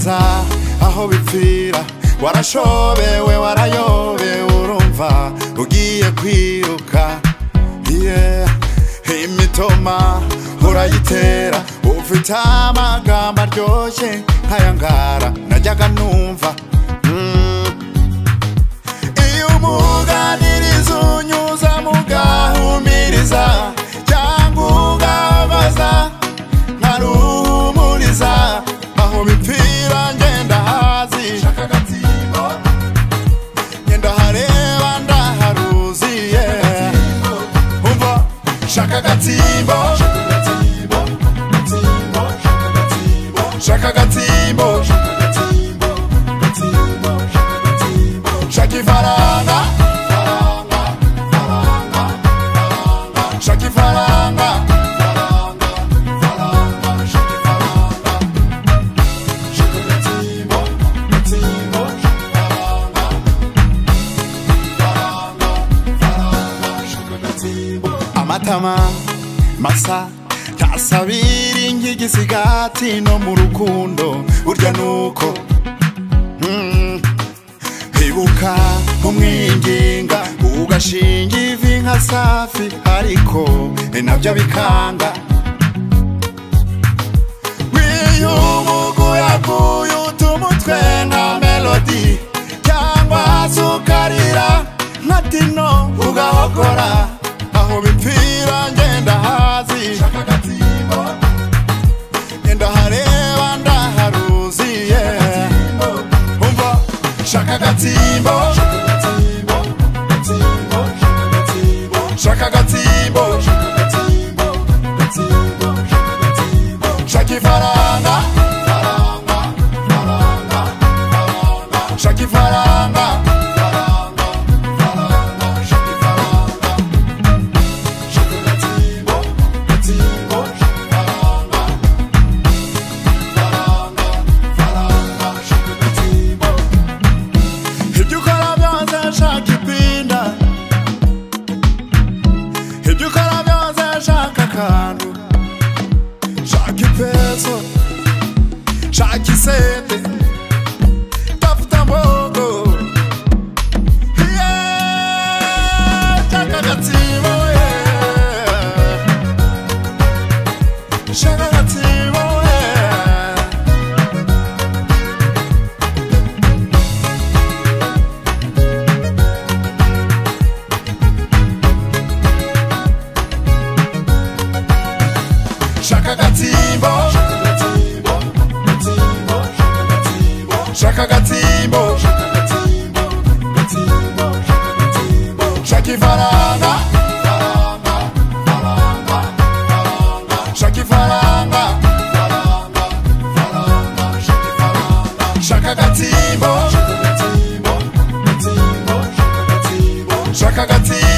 Uribaza aho bipfira, warashobewe warayobewe, urumva ugiye kwiruka. Yeah. Imitoma urayitera, ufite amagambo aryoshye nkayangara najyaga numva. Iyo umuganiriza unyuza mugahumiriza, cyangwa ugabaza nkaruhumuriza, aho bipfira ngenda hazi, ngenda hareba ndaharuzi. Yeah. Umva shaka agatimbo, shaka agatimbo, shaka ifaranga, shaka ifaranga, amatama masa tasabira ingigisigati no mu rukundo burya nuko. Ibuka umwinginga ugashinga ivi nka safi, ariko nabyo bikanga. Wiyumuguyaguye utumutwe nka melody, cyangwa sukarira nka tino ugahogora, aho bipfira ngenda hazi, ngenda hareba ndaharuzi. Yeah. Umva shaka agatimbo, shaka agatimbo, shaka ifaranga, shaka ifaranga, ibyo ukora byose shaka ipinda, ibyo ukora byose shaka akantu, shaka ipeso, shaka isente, tafuta mbogo. Yeah, shaka agatimbo, yeah, shaka agatimbo, yeah. Shaka agatimbo, shaka agatimbo, shaka ifaranga, shaka ifaranga, shaka agatimbo, shaka agatimbo.